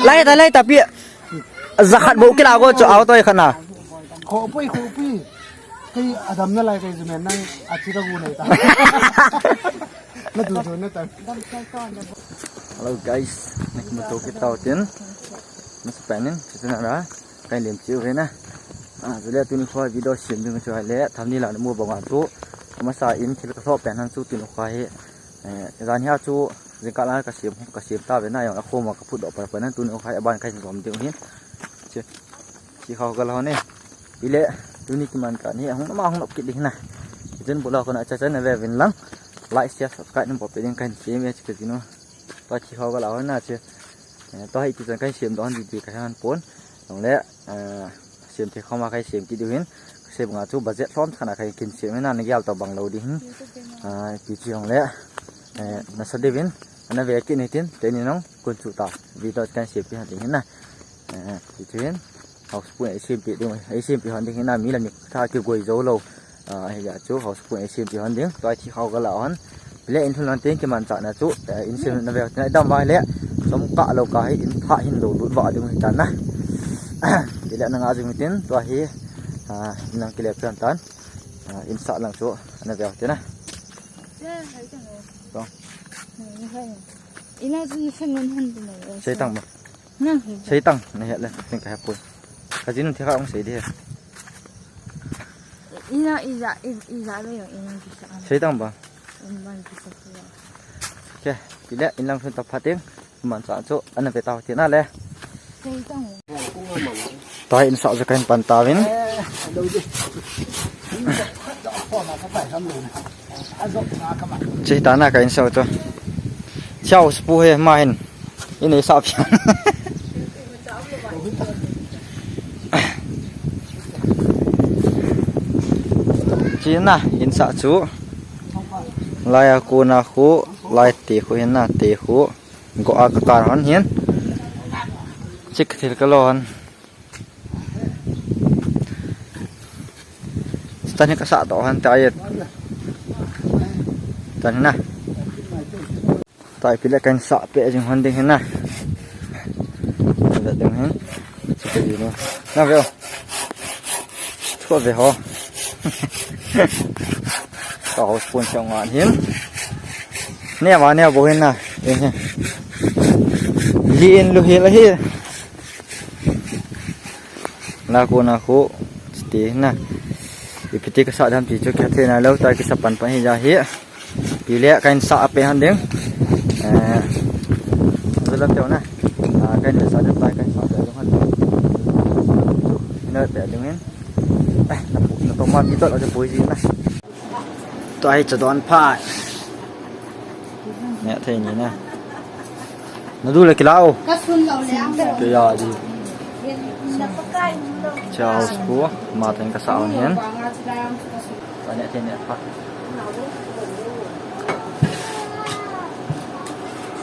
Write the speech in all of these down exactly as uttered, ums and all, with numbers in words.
Lai ta, lai ta pi. Jakhat bou kila go chu auto e khana. Khopui, khopui. Kei adam na lai kei jumen nang achi ka gu nei ta. Na du du na ta. Hello guys, nak mo to kita utin. Mas panin, situ na ra. Kai lem chiu ve na. Ah, jule tuni kho video sem ding chu le, thamni la mo bang a tu. Masa in thil ka tho pen han chu tuni kho hi. Eh, jan hia chu jingkah la ka sem, ka sem ta ve na jong a khoma ka phut doh par par na tuni kho hi aban kai som ding hin. Che. Chi khau ka la ne. Ile tuni kiman ka ni hung ma hung nop kit ding na. Jen bula ko na cha cha na ve vin lang. Like, share, subscribe na bol pe ding kan sem e chi ka jinu. Tua chi khau ka la na che. Eh, tua hi ti chan kan sem don di di ka han pon. Jong le, eh, sem thei khoma kai sem kit diu hin. Sem nga chu budget lhom thana kai kin sem na na gial to bang lo di hin. Ah, ti chi jong le, eh, na sa diu hin. Ana ve kit ni tin, te ni nong kun chu ta. Video kan sem pi han ding hin na. Eh, ti chi hin. House pu ei sem pi ding, ei sem pi hon ding hin na mi la ni tha ki goi zo lo. Ah, hi ya chu house pu ei sem pi hon ding. Tua thi khau ka la hon. Pile in thun lan teng kiman cha na chu, eh, in sem na ve na dam vai le. Som ka lo ka hi in tha hin lo lut va ding hi ta na. Pile na nga jing tin tua hi, ah, in lang kile pian tan. Ah, in sa lang chu na ve te na. Tong. Ina chu ni khan ngon han tu mai. Sei tang ba. Nang hi. Sei tang na he le tin ka he pui. Ka jin thi kha ong sei di he. Ina ija, i-, ija ve yo ina kisa. Sei tang ba. In ban kisa kisa. Ke, pile in lang sun ta phating. Man sa chu ana ve ta ti na le. Sei tang. Ta in sa chu kan pan ta vin. Che ta na ka in sa chu. Chau spu he ma hin. Inei sa phian. China, in sa chu. Lai a ku na khu, lai ti khu hin na, ti khu. Go a ka kar hon hin. Chik thil ka lo hon. Tan hi ka sa to hon ta yet. Tan na. Tai pile kan sa pe jing hon ding hin na. Ve ding hin. Chu pe ding na ve o. Chu ve ho. Ka ho spoon sa ngan hin. Ne ma ne bo hin na. Ding hin. Li in lu hi la hi. Na ko na ko. Sti na. Ipi ti ka sa dam ti chu ka the na lo ta ki sa pan pan hi ja hi. Pile kan sa ape han ding. Eh, zala teo na. Ah, kan sa dam tai kan sa ape han. Ina pe ding hin. Eh, na pu, na to ma pi to lo je pui ji na. To ai cha don pha. Ne thei ni na. Na du le kila o. Ka sun lo le ang. Ke ya di. Chau spu, ma ten ka sa on hen. Ka ne te ne pa.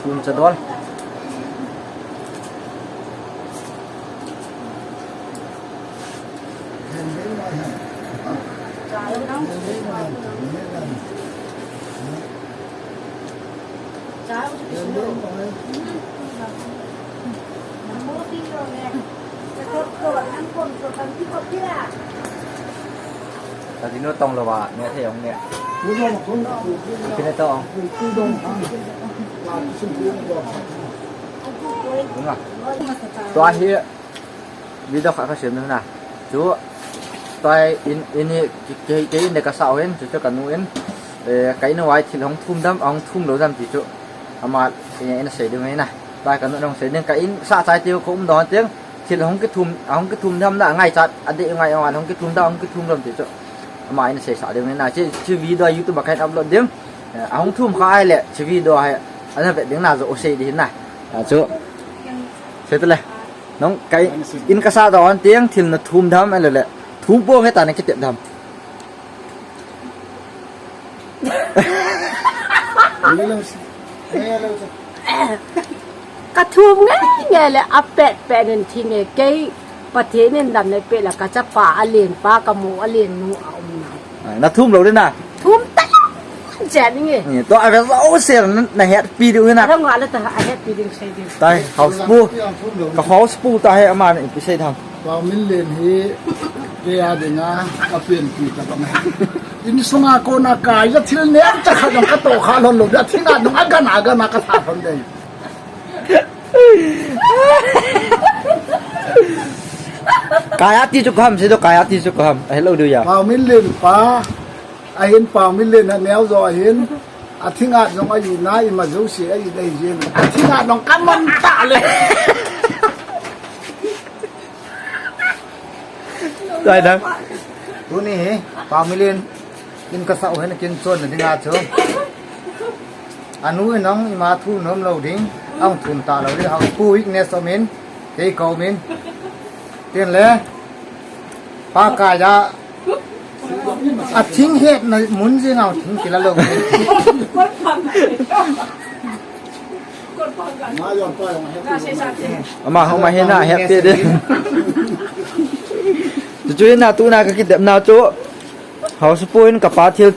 Sun cha dol. Ka dinu tong lo ba, ne thei ong ne. Kine to ong. Tua hi video kha ka sem na. Chu tua in, in hi ke, ke, ke in de ka sa hin, chu chu ka nu in. Eh, ka in vai thil hong thum dam, hong thum lo dam ti chu. Ama, eh, in sei ding na. Tua ka nu hong sei ding ka in sa chai ti ko um don teng. Thil hong kithum, hong kithum dam na ngai chat, a de ngai ngai hong kithum dam, hong kithum dam ti chu. Ama in sei sa ding na. Chi, chi video YouTube a kan upload ding. Eh, hong thum kha ai le, chi video hai. Ana ve ding na jo sei ding na. A chu. Sei ta le. Nong kai in ka sa don teng thil na thum dam ai le le. Thum po nge ta na kitep dam. Ka thum ngai ngai le a pet pet nen thi nge kei Pathen in dam nei pe la ka chapa a leng pa ka mo a leng nu a um na. Ah, na thum lo le na. Thum ta. Chen inge. Ni to a ve zo se na, na hetpi diu na. Adang wala ta a hetpi ding sei ding. Tai, house pu. Ka house pu ta he ama ni pi sei tham. Pau Min Len hi ke a dinga a pian pi ta bang. In sunga kona kai ja thil ne ta kha jong ka to kha lon lo ja thina nung a gana gana ka tha lon dei. Kaya ti chu kham, se to kaya ti chu kham. Hello do ya. Pau Min Len pa. Ahin Pau Min Len a neo jo ahin. A thinga jong a ina ima jo se a i dei jin. A thinga nong kaman ta le. Dai dang. Tuni hi, Pau Min Len in ka sa u hen kin chon na dinga chu. Anu in ong ima thu nom lo ding, ong thum ta lo ding, hau pu weakness om in, kei ko min. Tin le, pa ka ja, a thing het na mun jing ong thing kila lo. Ama, ama hi na het te de. Chu chu na tu na ka kidep na chu. House pu in ka pa thil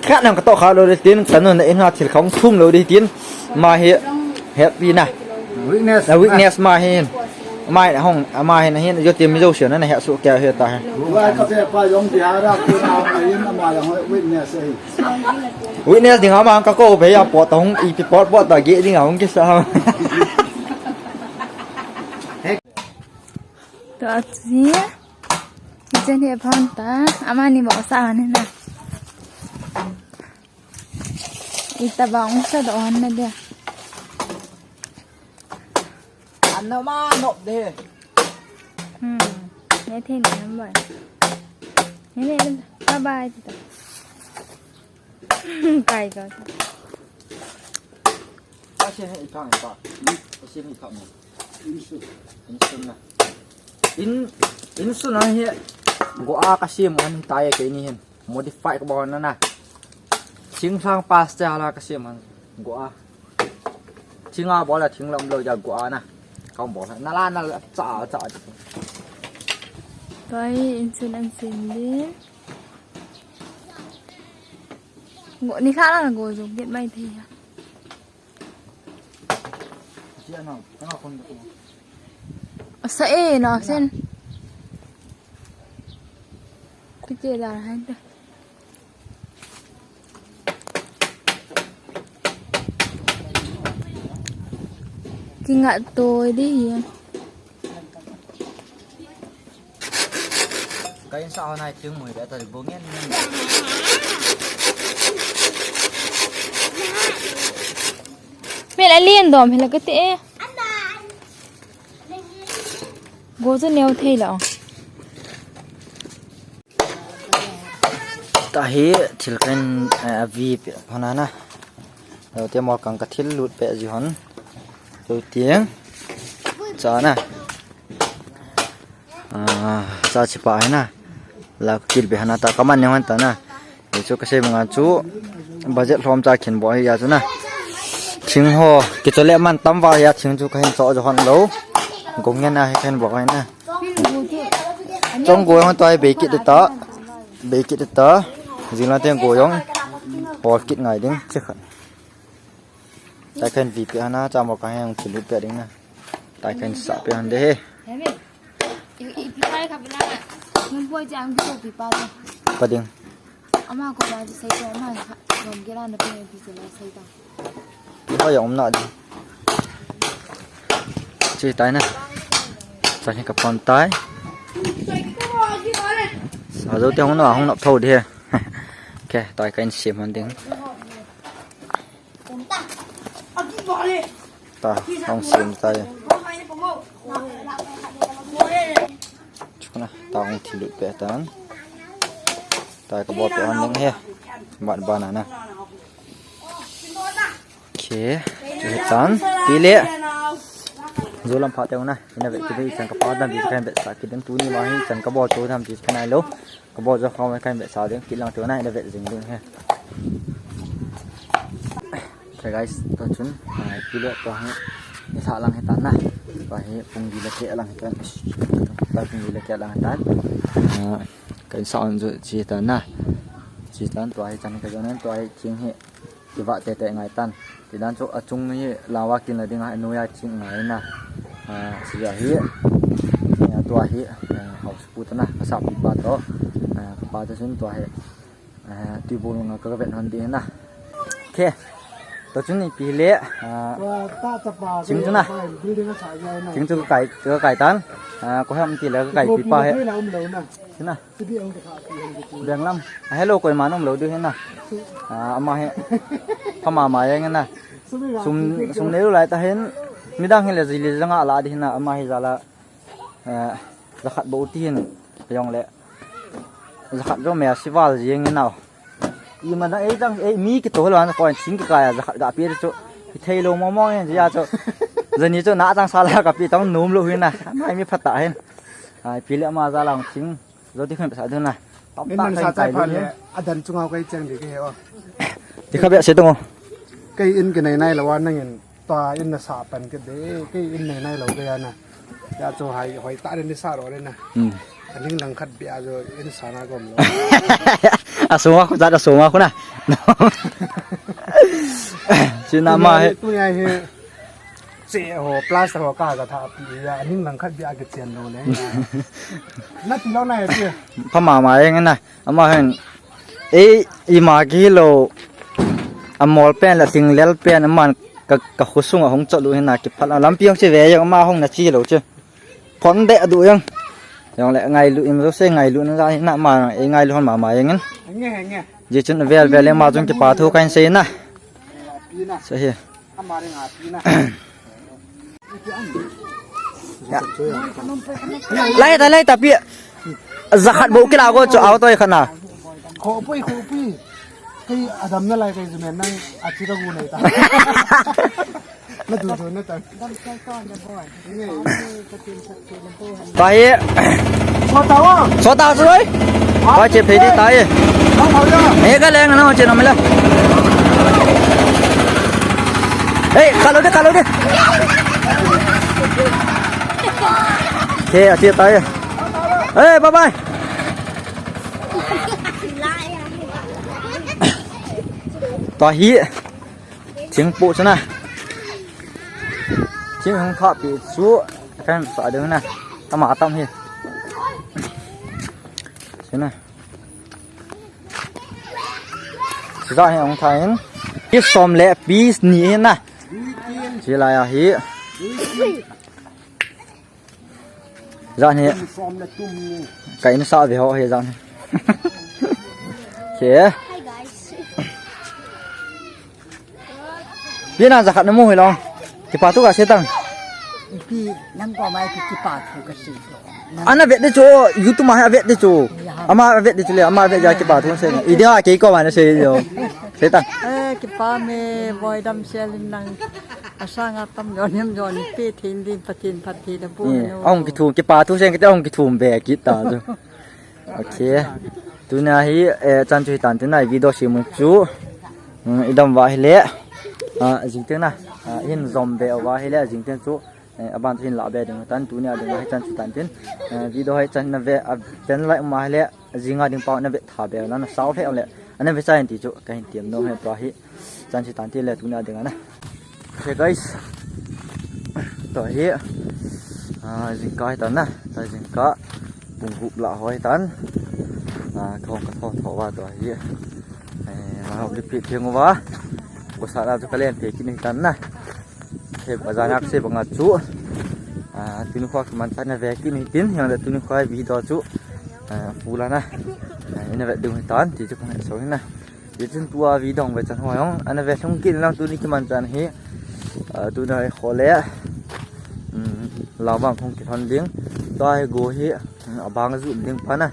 khat nang ka to kha lo le tin, ka nun in ha thil khong thum lo di tin, ama hi happy na. Weakness. Na weakness ama hi. Ama hi hong, ama hi na hin, jo ti mi jo sio na, na he su kya he ta he. Wa ka pe pa jong ti ha ra ku na ma yin ama jong weakness ahi. Weakness ding ama ka ko be ya po ta hong i pi pot pot ta ge ding a hong ki sa. To a chi. Chen he phone ta. Ama ni mo sa ne na. Ita ba ong sa do han na dia. Ano ma nop de. Hmm. Ne the ni number. Ne ne bye bye tita. Kai ko. Asin he ipang ipa. Asin he ipang mo. Insun. Insun na. In insun na he. Go a kasi mo han taye ke ni hin. Modify ka bol na na. Thing sang pas te hala ka sim han. Go a. Thing a bol a thing lam lo ja go a na. Ka bol na la na la cha cha. Toi insun an sin din. Go ni kha la go jo get mai thei ya. Asa e na sen. Kiti la han ta. Kinga to di hi. Ka insa hon ai thing mui da ta bo ngen ngen. Me la lien dom hela ka te. Go chu neo thei lo. Ta hi thil kan, eh, a vi pe hon a na. Lo te mol kang ka thil lut pe ji hon. Lo tiang. Cha na. Ah, cha chi pa hai na. La ka kil be hana ta ka man ne hon ta na. Hi chu ka sei banga chu budget lhom cha khin bo hi ya chu na. Thing ho, ki chole man tam va ya thing chu ka hin cho jo hon lo. Gong ngen a hi ka hin bo hi na. Chong go hon to ai be kit ta. Be kit ta. Jing la teng go jong. Hol kit ngai ding che khan. Ta khan vi pe hana cha mo ka hin thil lut pe ding na. Ta khan sa pe han de he. Ipi pai kha bila. Ngun poi jang bi to pi pa to. Pa ding. Ama ko ba sai to ama kha. Ngom ge la na pe pi se la sai to. Pi pa ya um na di. Chi tai na. Sa ni ka pon tai. Sa jo te hong na hong na tho de. Ke tai ka in sim han ding. Ta, hong sim ta ya. Chukna, ta hong thil lut pe tan. Ta ka bol pe hon ding he. Ban ban na. Okay, chu he tan. Ti le. Zo lam pha te na. Ina ve ki dei chan ka pa dam bi kan ve sa ki den tu ni ma hi chan ka bol chu dam ti kan ai lo. Ka bol jo khom kan ve sa ding, kit lang tuna, ina ve jing ding he. Okay guys, to chun, ah, kilo to hang, ni sa lang he tan na. To hi pung di la ke lang he tan. To pung di la ke lang he tan. Ah, kan sa on jo chi tan na. Chi tan to hi chan ka jo nan to hi ching he. Kivah tete ngai tan. Tidan chu achung hi lava kin la ding a, noiya ching ngai na. Ah, sia hi. Tua hi, eh, house pu tana, ka sapi pa to. Ah, ka pa to sin tua hi. Ah, tui bul nga ka vet hon ding na. Okay. To chun ipi le, ah, Tua ta chapa ching te tu na. Pai building a sa ya na. Ching chu ka kai, ka kai tan. Ah, ko ham ti le ka kai pi pa he. Thei la um lo na. Sina. Sibi ang ka sa ti hon ki tu. Beng lam. Ah, hello, koima nom lo du he na. Ah, ama he. Pha mama jeng na. Sum, sum nei lu lai ta hin. Midang hi le jili janga la di na, ama hi jala. Eh, jakhat bou ti hin. Jong le. Jakhat jo me a sival jeng nau. Ima na ei jang, ei mi kito lo an ko an ching kikai a jakhat ga pi chu. Kithei lo mo mo hin jia chu. Jani chu na chang sala ka pi tong nom lo hin na. Mai mi phat ta hin. Ai pi le ama jala ching. Jo ti khen sa dun na. Min nan sa chai pha le, adan chunga kai chang di ke he o. Ti kha be se tung o. Kai in ke nai nai lo wa nang in. Tua in na sa pan ke de, kei in nei nai lo ke ya na. Ya chu hai, hoi ta den ni sa ro le na. Hmm. Aning lang khat bia jo in sa na gom lo. Asung a khu jat asung a khu na. Sina ma he. Tu ya he. Se ho plus ho ka ga tha pi ya, aning lang khat bia ke chen lo le. Na ti lo na he pi. Pha mama jeng na. Ama hin, ei, ima kilo, amol pen le, singlel pen, aman ka, ka khosung a hung chot lu hin na kiphat, lampi hung che ve jeng, ama hung na chi lo che. Phone de du jeng. Jong le ngailu in jo se ngailu na ja hin na ma, ei ngailu hon mama jeng in. Nge, nge. Ji chun vel vel ma chun kipa thu kahin sei na. Pi na. Se hi. Ama ring a pi na. Lai ta, lai ta, pi. Jakhat bou kila go chu au toi khana. Kho pui, kho pui. Kei adam na lai kei jumen nang a chi ka gu nei ta. Na du du na ta. Dam sai ton da boy. Tahi. Sota wa. Sota soi. Wa che phedi tahi. Wa wa ya. He ka leng na che na mila. Hey, kalo de, kalo de. He, ache tahi. Hey, bye bye. Tahi. Thing pu chu na. Thing hung tha pi chu. Kan sa ding na. Tama tam hi. Chu na. Chu da hi hung tha in. Pi som le pi ni hi na. Chu lai a hi. Jan hi. Ka in sa ve ho hi jan hi. Ke. Hi guys. Pi na jakhat na mu hi long. Kipa thu ka sei tang. Pi nang ko mai pi kipa thu ka sei. Ana vet de chu, YouTube ma ha vet de chu. Ama vet de chu le, ama vet ja kipa thu sei. Idea ke ko ma na sei jo. Sei tang. Eh, kipa me boy damsel in nang. Asanga tam jon hem jon pe thin din Pathen phatthei na pu. Eh, no. Ahung kithum, kipa thu seng kiti ahung kithum be kit ta chu. Okay. Tuna hi, eh, chan chu hi tan tuna video simu chu. Hmm, idam va hi le. Ah, jing teng na. Ah, hin jom be va hi le jing teng chu. Eh, aban chu hin la be ding tan tuni a ding hi chan chu tan tin. Eh, video hi chan na ve, a pen like ma hi le. Jinga ding pau na ve tha be la na sao phe le. Ana ve cha in ti chu ka hin tiam no he pa hi. Chan chu tan ti le tuni a ding ana. Okay guys. To hi. Ah, jingkah hi tan na. To jingkah. Pung gup la ho hi tan. Ah, thong ka tho tho va to hi. Eh, ma ho li pi thiang va. Ko sa la chu ka len pe ki ni tan na. He bazar nak se banga chu. Ah, tuni kho ki man tan na ve ki ni tin. Yang da tuni kho video chu. Ah, pula na. Ah, ina ve dung hi tan. Ti chu ko so hi na. Hichun tua video ve chan ho jong ana ve lhung kit lang tuni kiman chan hi. Ah, tuna hi khole. Um, lavang khong kilhon ding. Tua hi go hi, um, abang ju ding pa na.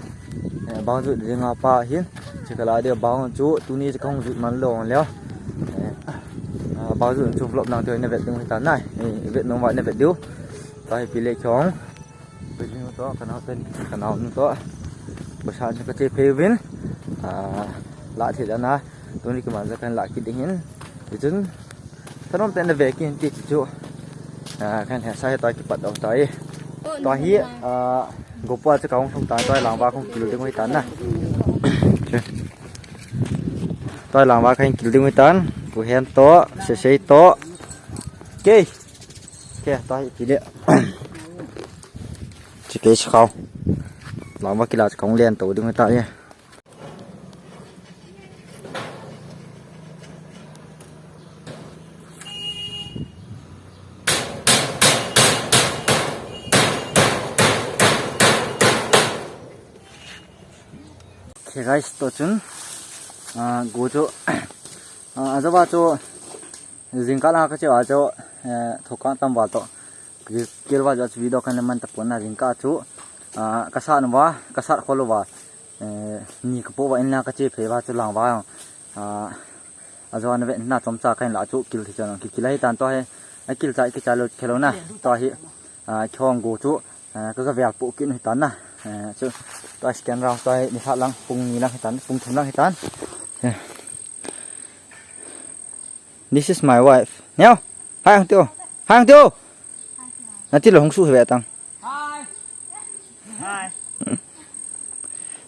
Eh, abang ju ding a pa hin. Chikala de abang chu tuni chikong ju man lo le. Eh, abang ju chu vlog nang tu na ve ding hi ta nai. Eh, ve nong va na ve diu. Tua hi pi le khong. Pwede mo to, kanaw to ni, kanaw mo to. Basa ni kati pevin. Ah, la thi la na. Tuni ki man ja kan la ki ding hin. Itun. Tanom pen na ve ki hin ti chu. Ah, kan he sa he to ki pat dong to hi. To hi, ah, gopa cha kaung thong ta to lang ba kong kil ding wi tan na. To lang ba kan kil ding wi tan. Pu Hen to, Sesei to. Kei. Kei, ta hi pile. Chi kei si khau. Lama kila chi kong len to ding ta ye. Okay guys, to chun, ah, go chu, ah, ajawa chu, jingkah la ka che a chu, eh, thokang tam val to, kil val chu video kan le man ta pon na jingkah chu, ah, ka sa nu va, ka sa khol va, eh, ni ka po va in la ka che phe va chu lang va, ah, Ajo na ve na chomcha kahin la chu kil thi chan ki kil ahi tan to he. A kil cha ki cha lo khelo na. To hi, a, khong go chu, a, ka ga vel pu kin hi tan na. A, chu to scan round to hi ni sa lang pung ni lang hi tan, pung thum lang hi tan. This is my wife. Neo. Hai ang tio. Hai ang tio. Na ti lo hung su hi ve tang.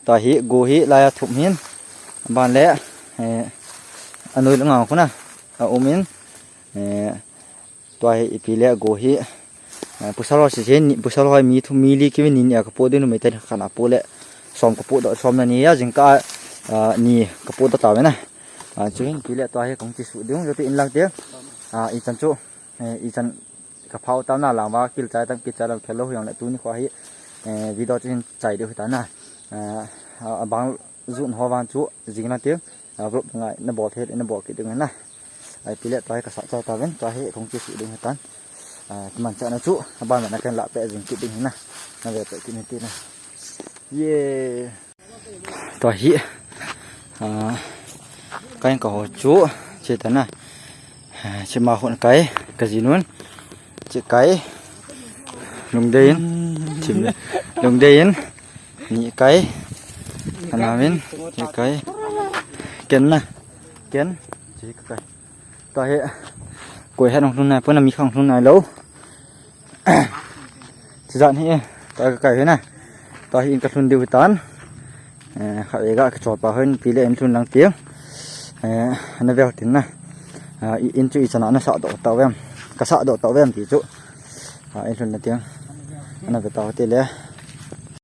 Tua hi go hi laiya thum hin. Ban le, eh, anoi langa khuna a um in, eh, tua hi ipi le go hi, eh, pasal ho si jen, pasal ho mi thum mi li ki ni ni a ka po ding, numei te khat a po le som ka po do, som na ni a jingkah, ah, ni ka po do ta ve na. Ah, chu hin ipi le tua hi kong chi su ding, jo ti in lang te. Ah, ichan chu, eh, ichan ka phau tam na lang va, kil chai tam, kil chai lam khel lo hiang le tuni kho hi, eh, video chu hin chai deu hi ta na. Eh, a, abang jun ho vang chu jing na ti, a, vlog ngai na bol thei, na bol kit ding na. Ai pi le tua hi ka sa chai ta ven, tua hi kong chi su ding hi tan. Ah, ti man cha na chu, aban na kan la pe jing kit ding hi na. Na ve pe kit ni ti na. Ye. Tua hi, ah, kai ka ho chu, che ta na. Ah, che ma hon kai, ka ji nun. Che kai. Lungdei in. Chim le. Lungdei in. Ni kai. Ana min. Che kai. Ken na. Ken. Che kai. Tua hi. Koi ha nong lun nai, pona mi khang lun nai lo. Chijat hi, ta ka kai hi na. Ta hi in ka lhun diu hi tan. Eh, kha ega ka chol pa hin pi le in lhun lang tiang. Eh, na vel tin na. Ah, i, in chu i chana na sa do ta vem. Ka sa do ta vem ti chu. Ah, in lhun na tiang. Na ve ta ti le.